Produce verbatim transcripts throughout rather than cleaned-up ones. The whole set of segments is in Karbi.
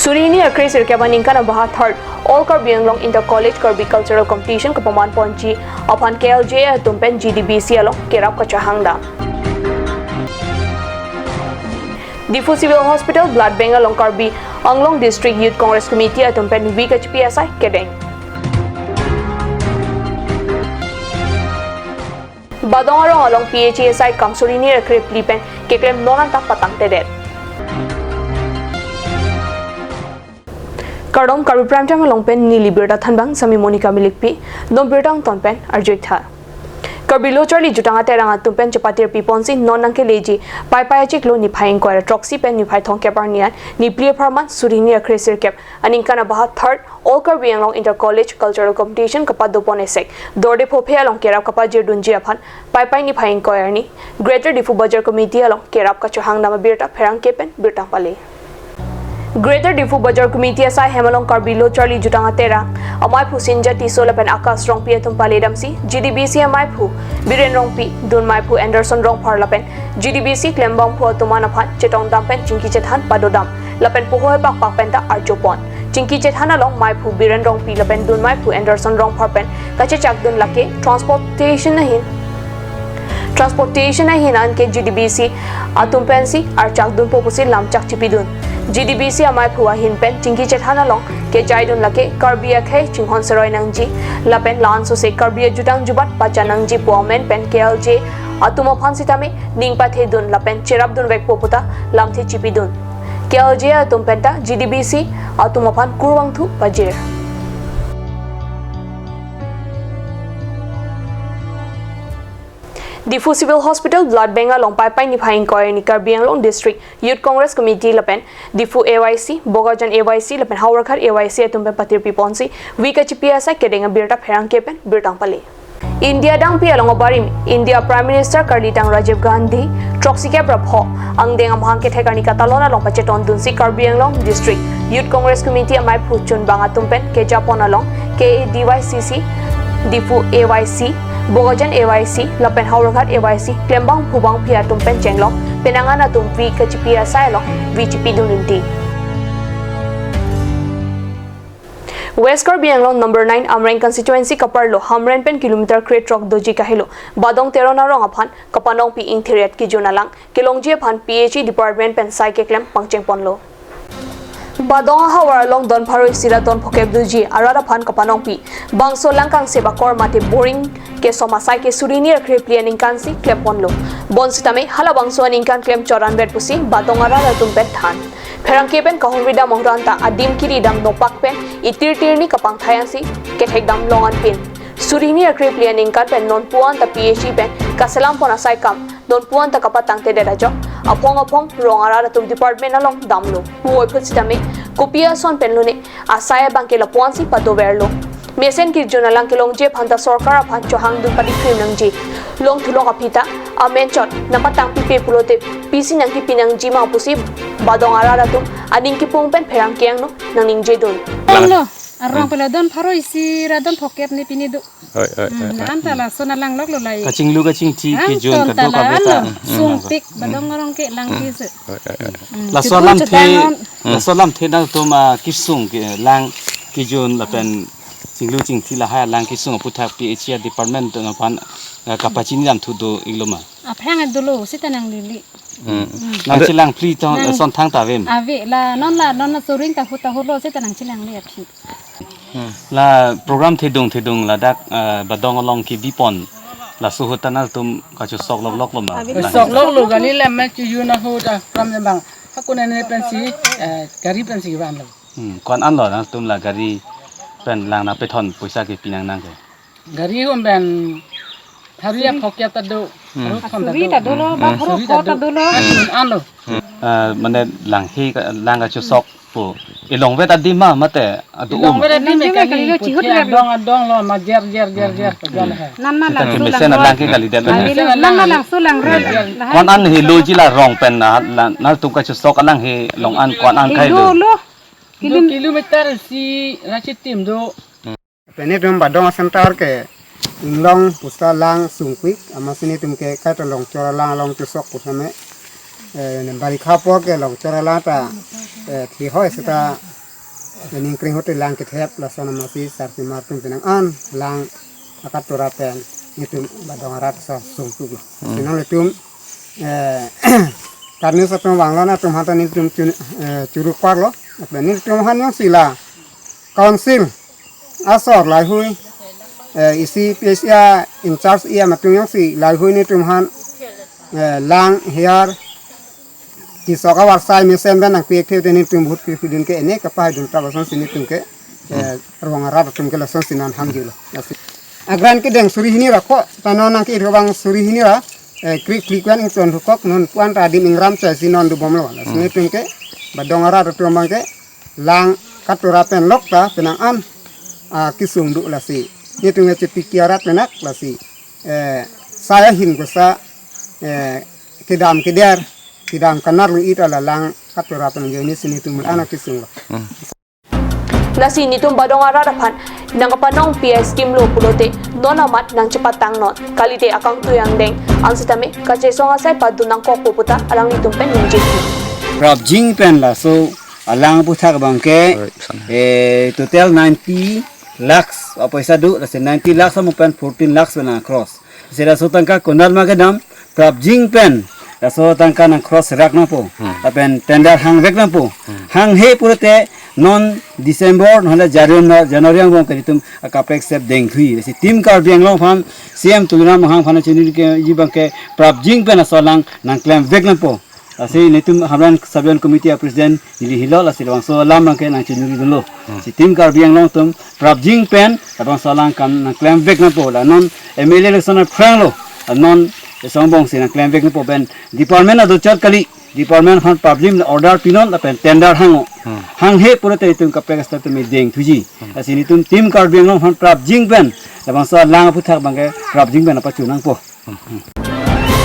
Suri hini akhre sirkep aningkan abaha third All Karbi Anglong Inter College Karbi Cultural Competition kapaman ponji aphan K L J A atum pen G D B C along kerap kachehang dam. Diphu Civil Hospital Blood Bank along Karbi Anglong District Youth Congress Committee atum pen vi kachipi asai kedeng. Badong arong along P H E asai kam suri hini akhre phli pen keklem non anta patangtedet. Kardom, Karbi Prime Time along pen neli birta thanbang sami Monica Milikpi, non birta angton pen arjuik tha. Karbi Lo Charli Jutang Aterang atum pen chepatir piponsi non nangkeleji Paipai achiklo niphai ingkoi ra throksi pen niphai thomkep arni an niphli apharman suri hini akhre sirkep aningkan abaha third All Karbi Anglong Inter College Cultural Competition kapadopon esek Dorde Phophe along kerap kapajirdunji aphan Paipai niphai ingkoi arni Greater Diphu Bazar Committee along kerap kachehang dam abirta pherangke pen birta pale. Greater Diphu Bazar Committee asai hem along Karbi Lo Charli Jutang Aterang, amaiphu Sinja Tisso lapen Akash Rongpi atum pale damsi G D B C amaiphu Biren Rongpi, dunmaiphu Anderson Rongphar lapen G D B C klembangphu atum an aphan chetong dam pen chingki chethan padodam lapen poho pakpak penta arjupon. Chingki chethan along maiphu Biren Rongpi lapen dunmaiphu Anderson Rongphar pen kachechakdun lake transportation ahin, transportation ahin anke G D B C atum pensi archakdunpo pusi lamchak chipidun. G D B C amaiphu ahin pen chingki chethan along kejaidun lake Karbi akhei chinghon seroi nangji lapen la-an sose Karbi ajutang jubat pacha nangji pu amen pen K L J atum aphan sitame ning pathedun lapen cherapdunvekpo puta lamthe chipidun. K L J atum penta G D B C atum aphan kurvangthu pajir. Diphu Civil Hospital Blood Bank along Paipai niphai ingkoi arni Karbi Anglong District Youth Congress Committee lapen Diphu A Y C, Bokajan A Y C lapen Howraghat A Y C atum pen patir piponsi vi kachipi asai kedeng abirta pherangke pen birta pale. India adangpi along abarim India Prime Minister karlitang Rajiv Gandhi throksikep ra pho angdeng amahang kethek arni katalon along pachetondunsi Karbi Anglong District Youth Congress Committee amaiphu chunbang atum pen kejapon along K A D Y C C, Diphu A Y C, Bokajan A Y C lapen Howraghat A Y C klembangphu bangpi atum pen chenglok penang an atum vi kachipi asai along vi chipidun rinti. West Karbi Anglong number nine Amreng constituency kaparlo Hamren pen kilometer krethrok doji kahelo Badong Teron arong aphan kapanongpi ingthir-et kijun alang kelongji aphan P H E department pen sai keklem pangchengponlo. Badong ahavar along don pharo isi ra don phokep doji arat aphan kapanongpi bangso lang kangsep akor mate boring kesom asai ke suri hini akhre phli aningkansi klemponlo. Bonsitame halabangso aningkan klem chot anvet pusi Badong arat atum pen than. Pherangke pen kahumri dam ahut anta adim kiri dam nopak pen itir tirni kapangthai ansi kethek dam long anpin. Suri hini akhre phli aningkan pen non puan ta P H E pen kaselampon asai kam non puan ta kapatangtedet ajok aphong aphong rong arat atum department along damlo. Puvoiphut sitame kopi ason pen lone asai abangke lapuansi padoverlo. Mesen kijun alang kelongji aphan ta sorkar aphan chohangdun padi krim nangji. Longthulok aphi ta amen chot nangpatang pipe pulote pisi nangkipi nangji ma pusi Badong arat atum aning kipung pen pherangke angno nangningjedun. Ano, arong pela don pharo isi ra don phokep ne pini do. Oi, oi, hmm, oi, oi. La-an ta lason alangloklo lai. Kachinglu kachingthi, ah, kijun, ton ta kadokave la ta. Ano, hmm, sungpik, hmm, Badong arong ke lang, hmm, kisi. Oi, oi, oi. Hmm, laso chipun alamthe, chetangon. Hmm. Laso alamthe nangtum, ah, kisung ke lang kijun lapen chinglu chingthi lahai alang kisung aphuthak P H E department atum aphan, ah, kapachini dam thu do-iklo ma? Aphrang dolo, seta nanglele. Hmm. Hmm. Nang chelang phli tong, nang son thangta avem? Ave la, non la, non la soring ta hu ta hulo, seta nang chelangle aphi. Hmm. La program thedung thedung ladak, eh, Badong along kebipon. Laso ahut ta nangtum kachosok lokloklo ma? Ave. Lang. Sok loklo, gari lam ma chiyun ahut ta program ne bang. Hakuna ne pensi, eh, gari pensi vanlo. Hmm, ko-an anlo nangtum la gari pen lang nangpethon poisa kepi nang nang ke? Gari hum pen pharo phokep ta do, hmm, pharo thom ta do. Suri ta dolo, ba pharo pho ta dolo. Hakuna anlo. Hmm. Ah, mane lang he ka, lang kachosok pu. Ilongvet adim ma mate adu um. Ilongvet adim me kali, kali lo, chihut puthe le adong adong lo ma jer jer jer jer pajol he. Nan ma seta langso kemesen lang alang ke kalidet lo. Kali lo, nan ma langso lang ro. Jer jer. Ko-an an helo ji la rong pen na, na, nangtum kachosok alang he long an ko-an an kai do. Helo lo. Kilo-, kilometer isi ra chitim do. Pini tum Badong center ke inglong pusa lang sungpik, amatsi netum ke kaita longchor alang along chosok pusame. Eh, ne barikha apor ke longchor alang ta, eh, thi hoi seta Ningkring hote lang kethep lason amatsi sarpimar atum penang an lang akatora pen netum Badong arat asong sungpuk lo. Hmm. Lasi nanglitum, eh, karni satung banglo, netum aphan ta netum chun-, eh, churuk parlo. Netum aphan jongsi la council asor laheihui, eh, isi P H E a in charge E M atum jongsi laheihui netum aphan, eh, lang hiar kesok avarsai mesen pen nangpi-ik the te netum vote kepidun ke ene kapahai dun ta lasonsi netum ke, eh, Rong arat atum ke lasonsi non hangjulo. Lasi agra kedeng suri hini ra ko, ta non nangke-it abang suri hini ra, eh, krik klik pen ington hukok non puan ta adim ingram chai si non dobomlo. Lasi Hmm. netum ke Badong arat atum abang ke lang katora pen lok ta penang an, ah, kesung do lasi. Netum ke chepiki arat penak lasi. Eh, saya hin kosa, eh, kedam keder, kedam kanar lu ita la lang katora pen jeni si netum anak kesung lo. Hmm. Lasi netum Badong arat aphan nangkapanong P I scheme lo pulote non amat nangchepatang non. Kalite akangtui angdeng, ang sitame kachesong asai padun nangkokpo pu ta alanglitum pen ningje. Prapjin pen laso alang aphuthak abang ke, Alright, sana. eh, total ninety lakhs apoisa do, lasi ninety lakhs amo pen fourteen lakhs pen nang-cross. Lasi laso tangka konat ma kedam, prapjin pen laso tangka nang-cross rak nangpo. Hmm. Lapen tender hangvek nangpo. Hmm. Hanghe pulote non December, non le January, January angbong ke netum akaprek step dengthui. Lasi Team Karbi Anglong aphan, C M Tuliram Ronghang aphan chini ke ji abang ke prapjin pen laso alang nangklemvek nangpo. Lasi netum Hamren Sub Zoning Committee a President neli helo, lasi labangso alam abang ke nangchinidunlo. Hmm. Si Team Karbi Anglong atum prapjin pen labangso alang kam nangklemvek nangpo. La non M L A election aphrang lo. La non laso angbong si nangklemvek nangpo pen department adochot kali. Department aphan prapjin order pinon lapen tender hango. Hmm. Hanghe pulote netum kaprek step tumi dengthuiji. Hmm. Lasi netum Team Karbi Anglong aphan prapjin pen labangso alang aphuthak abang ke prapjin pen nangpachun nangpo.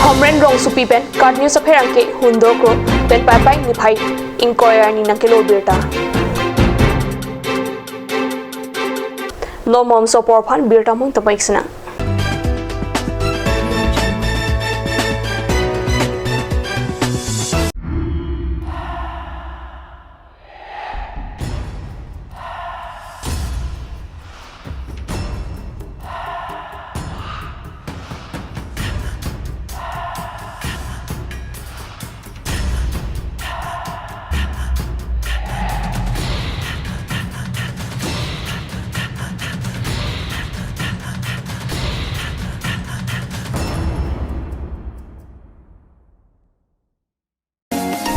Hamren Rongsopi pen KAT News apherangke Hundor Kro pen Paipai niphai ingkoi arni nangkelo birta. Non mamso apor aphan birta mung tapaik sinang.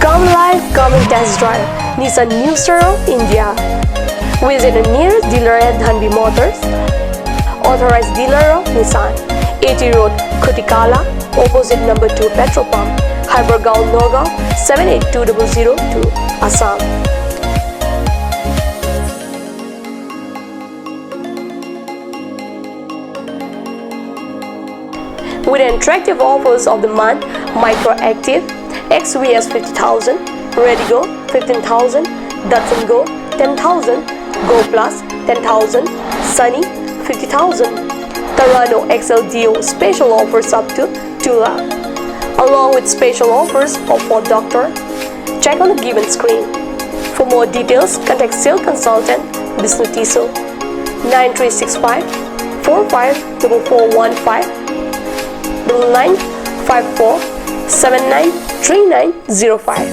Come live, come and test drive Nissan New Star of India. Visit a nearest dealer at Dhanvi Motors, authorized dealer of Nissan, A T Road, Khutikala, opposite number two petrol pump, Hypergaon, Nagaon, seven eight two double zero two, Assam. With attractive offers of the month, Micra Active, X V S fifty thousand, Redigo fifteen thousand, Datsun Go ten thousand, Go Plus ten thousand, Sunny fifty thousand, Terrano X L D O special offers up to two lakh, along with special offers of Ford Doctor. Check on the given screen. For more details, contact sales consultant Bishnu Tisso, nine three six five four five double four one five, double nine five four seven nine three nine zero five.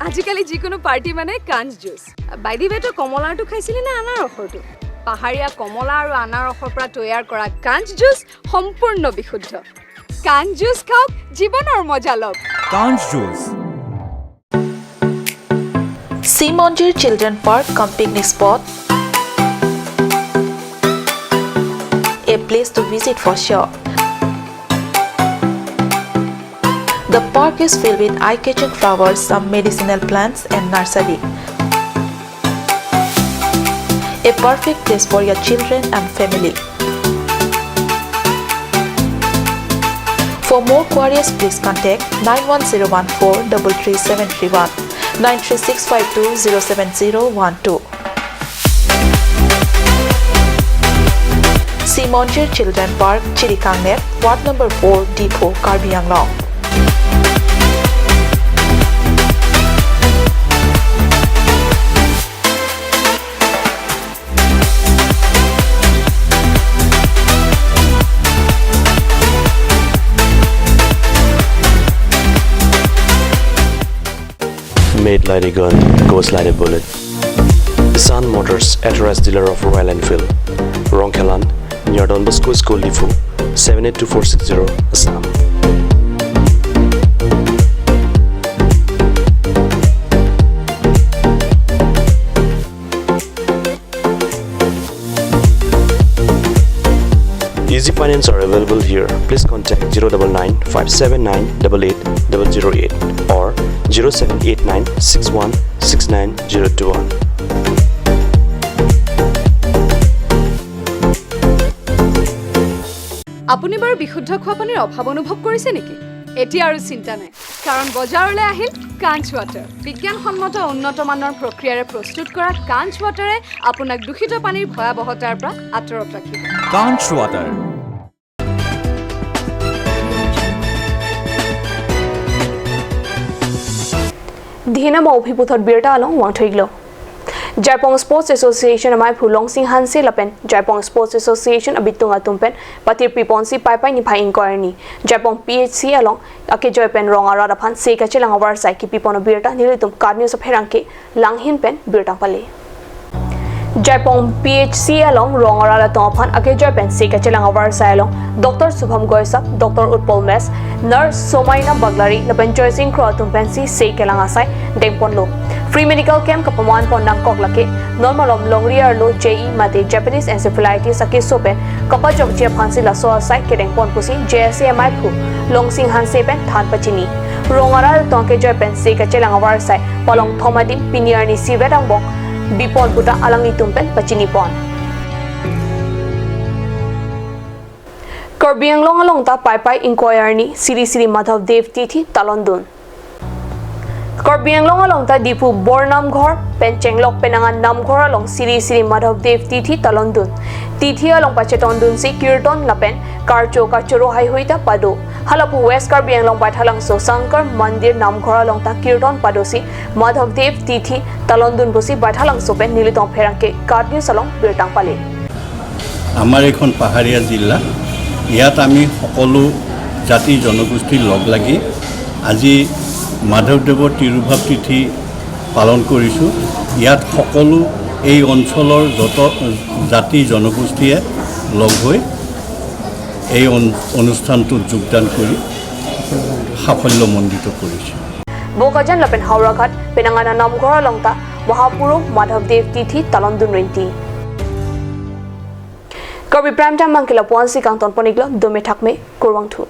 আজিকালি যিকোনো পাৰ্টি মানে কাঞ্চ juice. By the ৱে, তই কমলাৰটো খাইছিলি নে আনাৰসৰটো? পাহাৰীয়া কমলা আৰু আনাৰসৰ পৰা তৈয়াৰ কৰা কাঞ্চ জুচ সম্পূৰ্ণ বিশুদ্ধ। কাঞ্চ জুচ খাওক, জীৱনৰ মজা লওক। Kanj Juice. Simonjir Children Park cum picnic spot, a place to visit for sure. The park is filled with eye-catching flowers, some medicinal plants and nursery. A perfect place for your children and family. For more queries, please contact nine one zero one four double three seven three one, nine three six five two zero seven zero one two. Simonjir Children Park, Chirikangnet, Ward number four, Diphu, Karbi Anglong. Made like a gun, goes like a bullet. Sun Motors, authorized dealer of Royal Enfield. Rongkhelan, near Don Bosco School, Diphu, seven eight two four six zero, Assam. Easy finance are available here. Please contact zero double nine five seven nine double eight double zero eight or zero seven eight nine six one six nine zero two one. আপুনি বাৰু বিশুদ্ধ খোৱা পানীৰ অভাৱ অনুভৱ কৰিছে নেকি? এতিয়া আৰু চিন্তা নাই, কাৰণ বজাৰলৈ আহিল কাঞ্চ ৱাটাৰ। বিজ্ঞানসন্মত উন্নত মানৰ প্ৰক্ৰিয়াৰে প্ৰস্তুত কৰা কাঞ্চ ৱাটাৰে আপোনাক দূষিত পানীৰ ভয়াৱহতাৰ পৰা আঁতৰত ৰাখিব। Kanch Water. Dihina ma uphi puthot birta along vangthuiklo. Jaipong Sports Association amaiphu Longsing Hanse lapen Jaipong Sports Association abitung atum pen patir piponsi Paipai niphai ingkoi arni Jaipong P H C along akejoi pen rong arat aphan se kachelang avarsai kipipon abirta nelitum KAT News apherangke Langhin pen birta pale. Jaipong P H C along rong arat atum aphan akejoi pen se kachelang avarsai along Doctor Subham Goisap, Doctor Utpal Mess, Nurse Somaina Baglari lapen Joysing Kro atum pensi se kelang asai dengponlo. Free medical camp kapaman pon nangkok lake non malom longri arlo J E mate Japanese encephalitis akeso pen kapajokji aphansi laso asai kedengpon pusi J S A amaiphu Longsing Hanse pen than pachini. Rong arat atum akejoi pen se kachelang avarsai palong thom adim pini arni sivet angbong bipon puta alanglitum pen pachinipon. Karbi Anglong along ta Paipai ingkoi arni Sri Sri Madhav Dev Tithi talondun. Karbi Anglong along ta Diphu Bor Namghor pen Chenglok Penangan Namghor along Sri Sri Madhav Dev Tithi talondun. Tithi along pachetondunsi kirton lapen karcho kachoro haihui ta pado. Halapu West Karbi Anglong Baithalangso Shankar Mandir Namghor along ta kirton padosi Madhav Dev Tithi talondun pusi Baithalangso pen nelitum apherangke KAT News along birta pale. আমাৰ এইখন পাহাৰীয়া জিলা, ইয়াত আমি সকলো জাতি জনগোষ্ঠী লগ লাগি আজি মাধৱদেৱৰ তিৰোভাৱ তিথি পালন কৰিছোঁ। ইয়াত সকলো এই অঞ্চলৰ যত জাতি জনগোষ্ঠীয়ে লগ হৈ এই অনু- অনুষ্ঠানটোত যোগদান কৰি সাফল্যমণ্ডিত কৰিছোঁ। Bokajan lapen Howraghat Penangana Namghor along ta Mahapurab Madhav Dev Tithi talondun rinti. Karbi Prime Time abangke lapu-ansi kangton pon-iklo, dome thakme, kurvangthu.